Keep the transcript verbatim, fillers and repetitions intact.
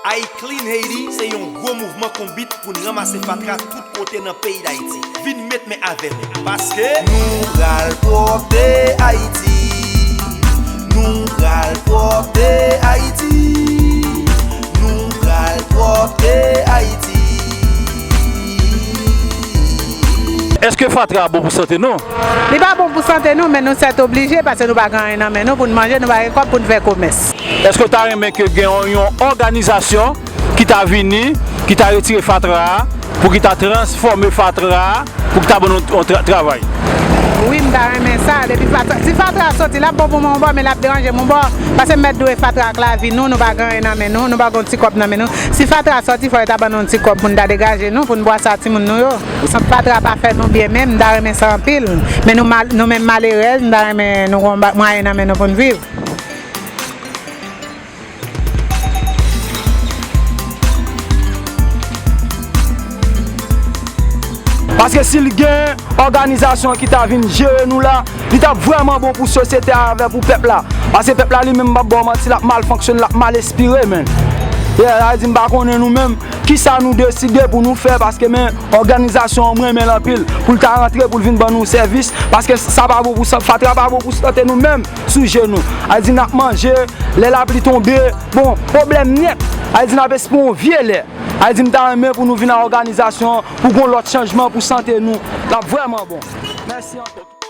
I Clean Haiti se yon gwo mouvman konbit pou n ranmase fatra tout kote nan peyi Dayiti. Vin met men avè nou, paske nou pral pwòpte Ayiti. Nou pral pwòpte Ayiti. Nou pral pwòpte Ayiti. Èske fatra bon pou sante nou? Li pa bon pou sante nou, men nou sètoblije, paske nou pa gen anyen nan men nou pou n manje, nou pa gen kòb pou n fè komès. Èske w ta renmen ke gen yon, yon òganizasyon ki ta vini, ki ta retire fatra a, pou ki ta transfòme fatra a, pou ki ta ban nou yon tra-, travay? Wi, m ta renmen sa. Depi fatra, si fatra soti, l ap bon pou mwen yon bò, men l ap deranje m yon bò. Paske m mèt di w, fatra ak lavi nou, nou pa gen anyen nan men nou, nou pa gen yon ti kòb nan men nou. Si fatra soti, fò yo ta ban nou yon ti kòb pou n ta degaje nou, pou n bwase a timoun nou yo. San fatra pa fè nou byen menm, m ta renmen sa anpil. Men nou mal, nou menm malerèz, m ta renmen nou gen yon ba-, mwayen nan men nou pou n viv. Paske si l gen òganizasyon ki ta vin jere nou la, li t ap vrèman bon pou sosyete a avè pou pèp la. Paske pèp la li menm, m p ap ba w manti, l ap mal fonksyone, l ap mal espire, menn. Yeah, sa vle di m pa konnen nou menm, kisa nou deside pou nou fè, paske men òganizasyon an m renmen l anpil, pou l ta rantre, pou l vin ban nou sèvis, paske sa pa bon pou san-, fatra pa bon pou sante nou menm. Sou je nou. Sa vle di n ap manje, lè lapli tonbe, bon, pwoblèm nèt. Sa vle di n ap espere yon vye lè. Sa vle di m ta renmen pou nou vin a òganizasyon an, pou gon lòt chanjman pou sante nou. L ap vrèman bon. Mèsi ankò.